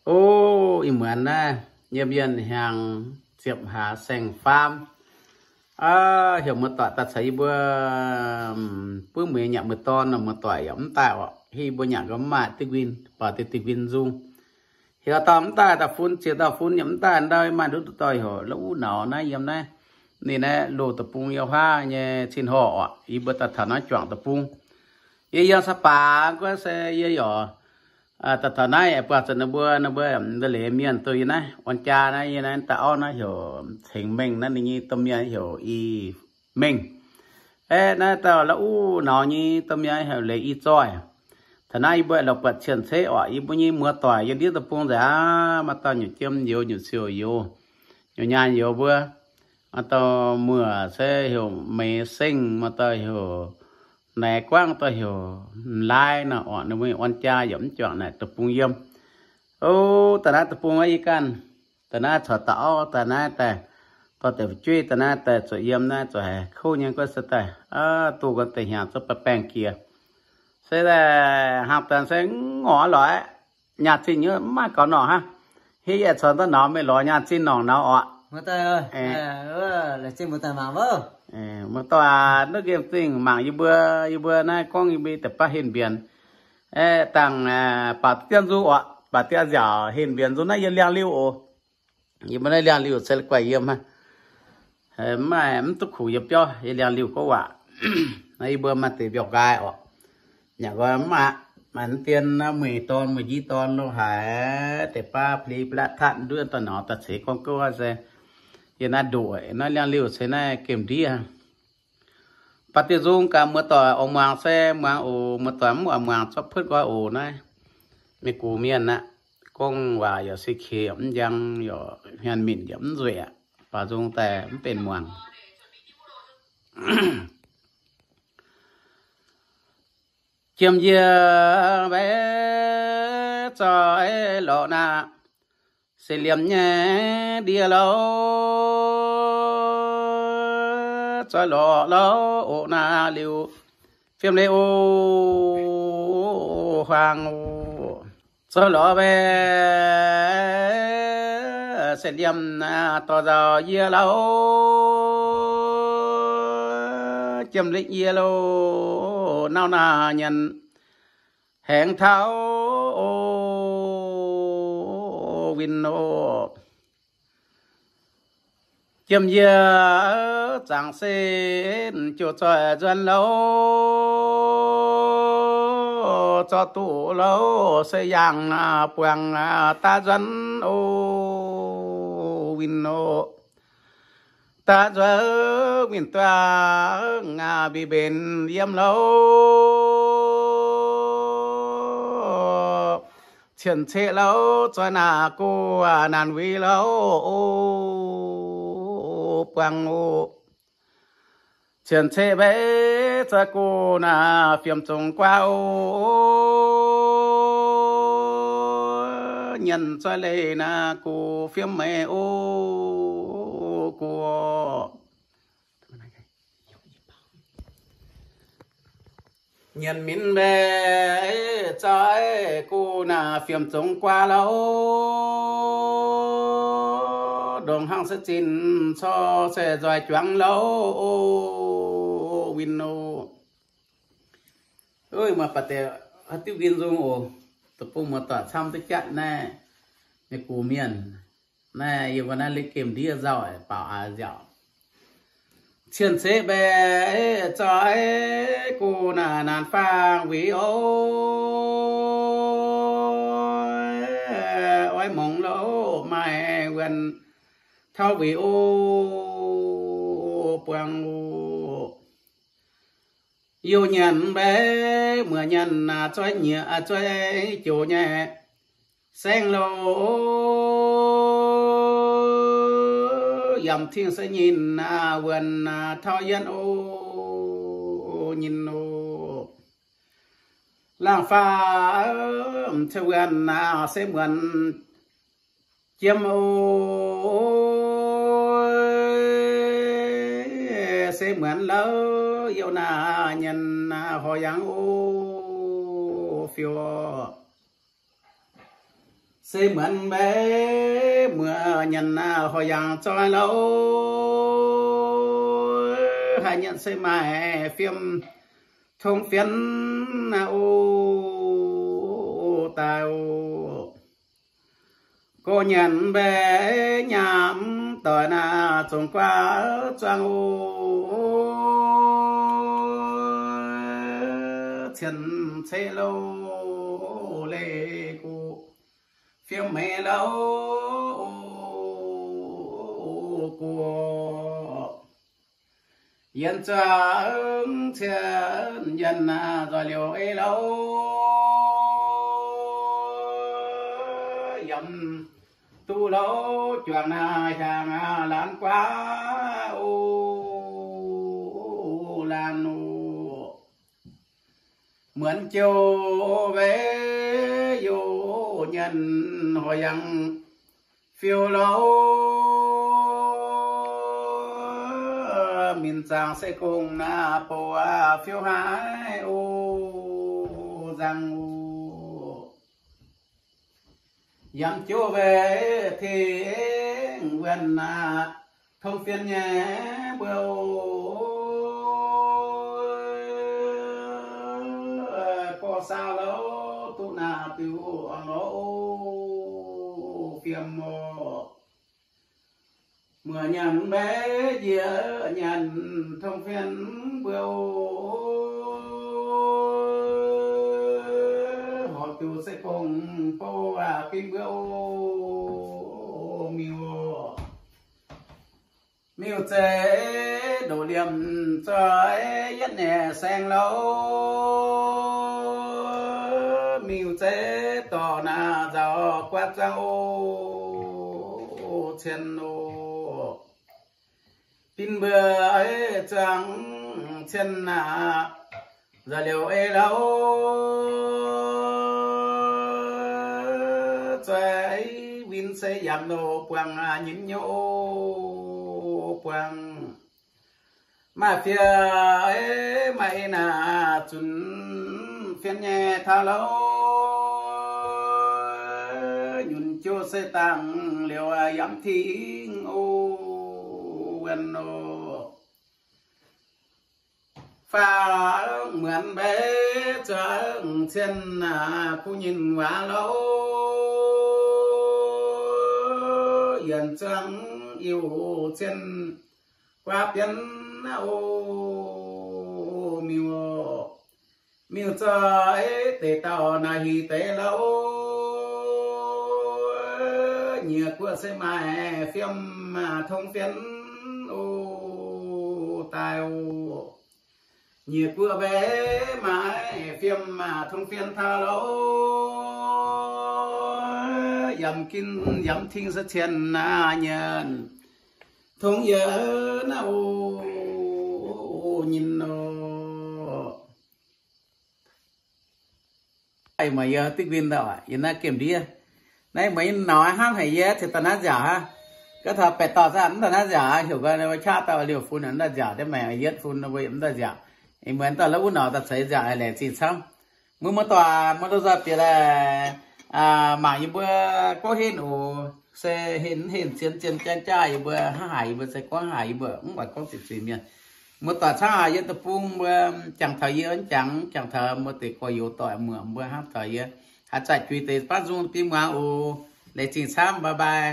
O, ih muonz naaiv yiem yienh hnyangx ziepc hlaax saeng-faam, heuc muoz-doic daaih caux yie mbuo buov mueiz nyanc mueiz dorn nor, muoz-doic yaac mv daaih orqc. Hiuv yie mbuo nyanc gau mv maaih diuh win, baac diuh, diuh win nzung. Heuc dauh mv daaih, dauh fun, ziex dauh fun yaac mv daaih, ndau maaih nduqc dauh heuc Lauv Uv Nauz naaiv yiem naaiv, ninh naaiv loz deic-bung yiem huaav nyei cin-horqc orqc. Yie mbuo daaih taux naaiv juangc deic-bung. Yie yiem Saax Baac guov se yie yaac daaih taux naaiv buatc zuqc ninh mbuo, ninh mbuo leiz mienh duqv yie naaiv orn jaa naaiv, yie naaiv dauh auv naaiv heuc Cengx Mengh naaiv, ninh nyei domh mienh heuc Ih Mengh. Aeqv, naaiv dauh Lauv Uv Nauz nyei domh mienh heuc leiz Ih Zoih. Taux naaiv yie mbuo lorz buatc cien-ceqv orqc, yie mbuo nyei muoz-doic yiem ndiev deic-bung nzengc aqv. Maaih dauh nyutc jiem youz, nyutc siouc youz, nyutc nyaanh youz mbuo. Maaih dauh muoc se heuc Meix Sengh, maaih dauh heuc Naix Guangv, dauh heuc M'Laaix nor orqc. Ninh mbuo orn jaa yaac mv juangc naaic deic-bung yiem. O, daaih naaiv deic-bung yie ganh, daaih naaiv caux dauh auv daaih naaiv daaih, dorh deix fu'jueiv daaih naaiv daaih zuqc yiem naaiv zuqc haiz kouv nyei guov se daaih, duqv gorngv deix hnyangx zuqc baengh jiex. Se daaih hnangv daaih se ngorc lorz nyaah zinh nyei mv maaih gaux norqc hnangv. Hiuv yie caux daaih norqc, meih lorz nyaah zinh norqc nor orqc. Muoz-doic, duqv nqemh zingh mangc yie mbuo, yie mbuo naaiv gorngv yie mbuo deix baav henh mbienx, dangh baac diev nzung orqc, baac diev nziaauc henh mbienx nzung naaiv yie liangx-liuh oc. Yie mbuo naaiv liangx-liuh se guaih yiem hnangv. Mv maaih, mv duqv kuv yie biauv, yie liangx-liuh gorngv waac. Naaiv yie mbuo maaih deix mbiauh nqaai orqc. Nyanc nqoi mv aqc, maaih mv dien naaiv mueiz dorn mueiz njiv dorn lo haic, deix baav pli blatv tatv nduov daaih norqc daaih ceix gorngv gouv se yie naaiv ndoqc naaiv liangx-liuh ceix naaiv gemh ndiev. Baac diuh nzung gaax muoz-doic oix muangx se muangx oc, muoz-doic mv oix muangx zorqv puotv nqoi oc. Naaiv mienh gux mienh aqv, gorngv waac yaac se keix mv njang, yaac hmien minc yaac mv nzueic aqv, baac nzung daaih mv benx muangx. Jiem yie mbaeqc zoih lorqc naaic, se liemh nyei ndie-louh, zoih lorqc louh oc naaic liuz, fiem leiz oc, huaang oc. Zoih lorqc mbaeqc se liemh dorh nzauh yie louh, jiem leiz yie louh, nauv naaic nyanc haengx taux o, win oc. Jiem yie zaangc se jouh zoih nzuonx louh, zorqv duqv louh se yangh buangh daav nzuonx o, win oc. Daav nzuonx winh duangh mbi mbenc yiem louh, cien-ceqv louh zoih naaic go naanc weix louh o, buangh oc. Cien-ceqv mbaeqc zoih go naaic fiem zungx guaav o, nyanc zoih leiz naaic go fiem meix o, go. Nyanc minc mbaeqc zoih go naaic fiem zungx guaav louh, ndongc hnangv se zinh cor se nzoih juangc louh o, win oc. Maaih baac deix haaix diuh win nzung oc. Deic-bung muoz-doic camv duqv jatv naaiv mienh gux mienh. Naaiv yie mbuo naaiv liv gemh ndiev nzauh baaux aax nziaauc. Cien-ceqv mbaeqc zoih go naaic naanc faang weix o, oix mungz louh maaih wuonh taux weix o, buangh oc. Youh nyanc mbaeqc muoc nyanc zoih nyiec zoih joux nyei saengv louh, yaac mv tingh se nyinh wuonh taux yienv o, nyinh oc. Laangh faam ceix wuonh se muonz jiem o, se muonz louh youh naaic nyanc horc yangh o, fiuv. Se muonz mbaeqv muoz nyanc hoc yangh zoih louh, haaix nyungc se maaih fiem tong fienx naaic oc, daaih oc. Gorx nyanc mbaeqv nyaam doic naaic zongc guaax zuangx oc, cien ceqv louh leih guoqv, fiem meix louh guoqv. Yienh zuangx cien yienh nzoih liouh ei louh, yiem duqv louh juangc naaic hiaangx laanh guaax oc, laanh oc. Muonz jouh weic youh nyanc hoc yangh fiou louh, minc zaangc se gong naaic bouh fiou haaix oc, nzangc oc. Yiem jouv weic tengx wuonh naaic tong fienx nyei mbuo oc, gorx saau louh duqv naaic diuh lorz oc, fiem oc. Muoz nyanc mbaeqv njiec nyanc tong fienx mbuo oc, horpc diuc se gong bouh aqv fim mbuo oc, miuc oc. Miuc-zeiv ndoqc liemh zoih yietv naeqc saeng louh, miuc-zeiv dorh naaic nzauc guaav zuangx oc, cien oc. Fim mbuo zuangx cien aqv, nzoih liouh ei louh, zoih win se yaac ndoh buangh nyim nyouv buangh. Maaih fiev, maaih ei naaic zunc fien nyei taux louh, nyunc jouh se dangh liouh yaac mv tingx oc, wuonh oc. Faaux muonz mbaeqv zuangx cien aac, kuv nyinh waac louh, yienc zuangx iu cien guaav bienv oc, miuc oc. Miuc zoih deix dauh naaic hic deix louh, nyiec guoqv se maaih fiem tong fienx oc, daaih oc. Nyiec guoqv mbaeqv maaih fiem tong fienx taux louh, yaac mv ginv yaac mv tingx se cien naaic nyienc tong yienx naaic oc, nyinh oc. Meih yie diqv win ndau, yie naaiv gemh ndiev. Naaiv meih nyei nauc hnamv haic yie, ceix daaih naaiv nziaauc aqv. Gorngv taux baeqc dorh zaqv mv daaih naaiv nziaauc, heuc gau wuov qaqv dauh liouh fun mv daaih nziaauc, deix maengc yietv fun mbuo mv daaih nziaauc. Ih muonz dauh la'uv nauc daaih ceix nziaauc, laengz zingh camv. Mbuo muoz-doic, muoz-doic nzoih bieqc laaix mangc yie mbuo gorngv henv oc. Se henv henv zien zien jaa jaa yie mbuo hnangv haaix, yie mbuo se gorngv haaix, yie mbuo mv oix gorngv zuqc zuiz mienh. Muoz-doic camv aac, yie deic-bung mbuo jangx taux yie, jangx jangx taux mbuo deix gorx-youz doic muoc mbuo hnamv taux yie. Haaix zanc juix deix baav nzung dien muangx oc. Laengz zingh camv, bye bye.